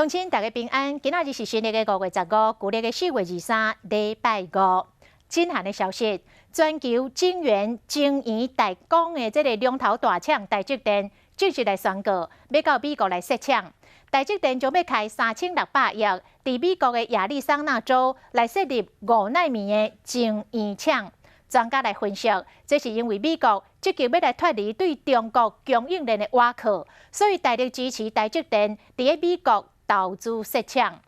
鄉親大家平安，今仔日是新曆的5月15，舊曆的4月23，禮拜五。震撼的消息，全球晶圓晶圓代工的這个龍頭大廠台積電正式來宣告，欲到美國來設廠。台積電將欲開3600億，佇美國的亞利桑那州來設立5奈米的晶圓廠。專家來分析，這是因為美國積極欲來脫離對中國供應鏈的倚靠，所以大力支持台積電佇咧美國投資設廠。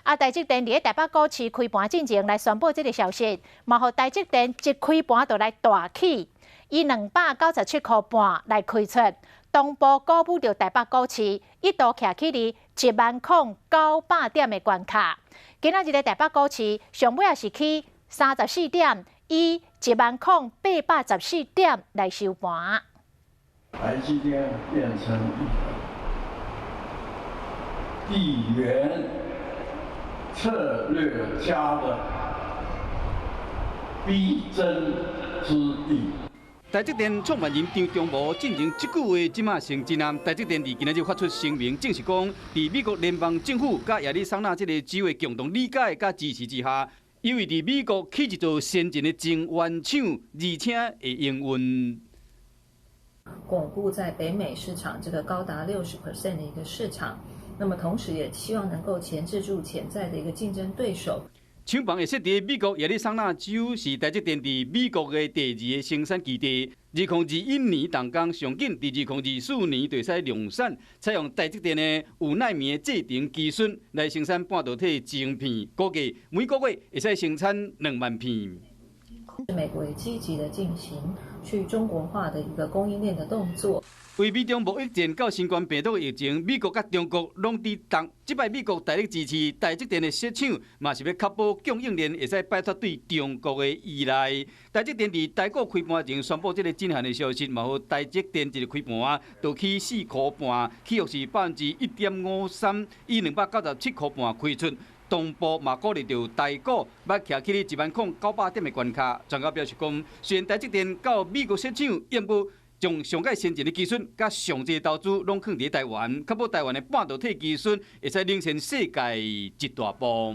啊，台積電佇咧台北股市開盤進前來宣布這个消息，嘛予台積電一開盤就來大起，以297塊半來開出，同步鼓舞著台北股市一度徛起佇1萬零900點的關卡。今仔日的台北股市上尾也是起34點，以1萬零814點來收盤。台積電變成地緣策略家的必爭之地。台積電創辦人張忠謀進前這句話，這馬成真啊！台積電佇今仔日發出聲明，證實講，佇美國聯邦政府佮亞利桑那這个州的共同理解佮支持之下，伊會佇美國起一座先進的晶圓廠，而且會營運。鞏固在北美市場這個高達60% 的一個市場，那麼同時也希望能夠鉗制住潛在的一個競爭對手。廠房會設佇美國亞利桑那州，是台積電佇美國的第二个生產基地。2021年動工，上緊佇2024年就會使量產，採用台積電的5奈米的製程技術來生產半導體晶片，估計每個月會使生產2萬片。美國也積極的進行去中國化的一個供應鏈的動作。為美中貿易戰到新冠病毒疫情，美國佮中國攏佇動。這擺美國大力支持台積電的設廠，嘛是欲確保供應鏈會使擺脫對中國的依賴。台積電佇台股開盤前宣布這个震撼的消息，嘛予台積電一開盤就起4塊半，起幅是1.53%，以297塊半開出。同步嘛鼓勵著台股，欲徛起1萬零900點的關卡。專家表示講，雖然台積電到美國設廠，毋過將上蓋先進的技術佮上濟投資攏囥佇台灣，確保台灣的半導體技術會使領先世界一大步。